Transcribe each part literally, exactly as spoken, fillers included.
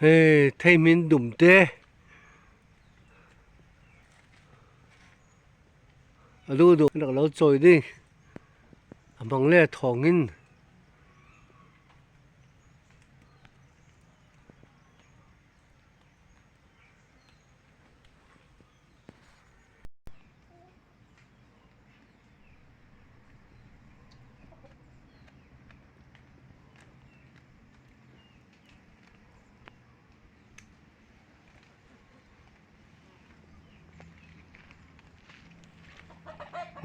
Hei, theihmin dum te. A duh duh, rak lo cawi ding. A hmang le thawng in.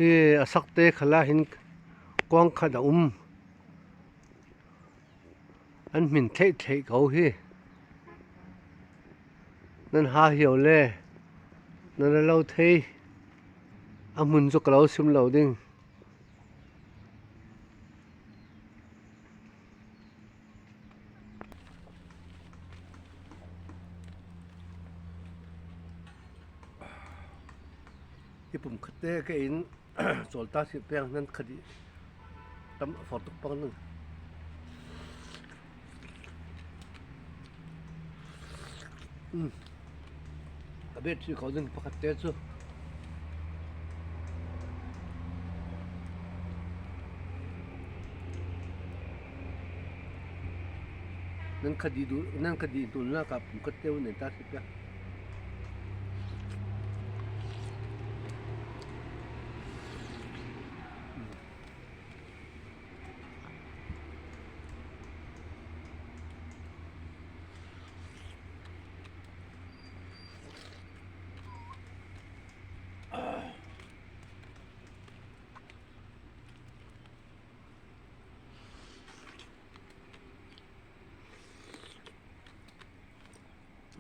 Hi a sakte khalah hin kuang khat a um. An hmin theih theih ko hi. Nan ha hiau le nan a lo thei. A hmun cu ka lo sim lo ding. Hi pum khatte ka in. Cawl ta si peng nan kha dih tam a for tuk pang nang. A bet si ko ding pakhat te cu. Nan kha dih duh, nan kha dih duh nak ah pum khat te u nen ta si peng.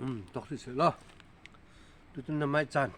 Um, tok si seh lo. Tutu na mai caan.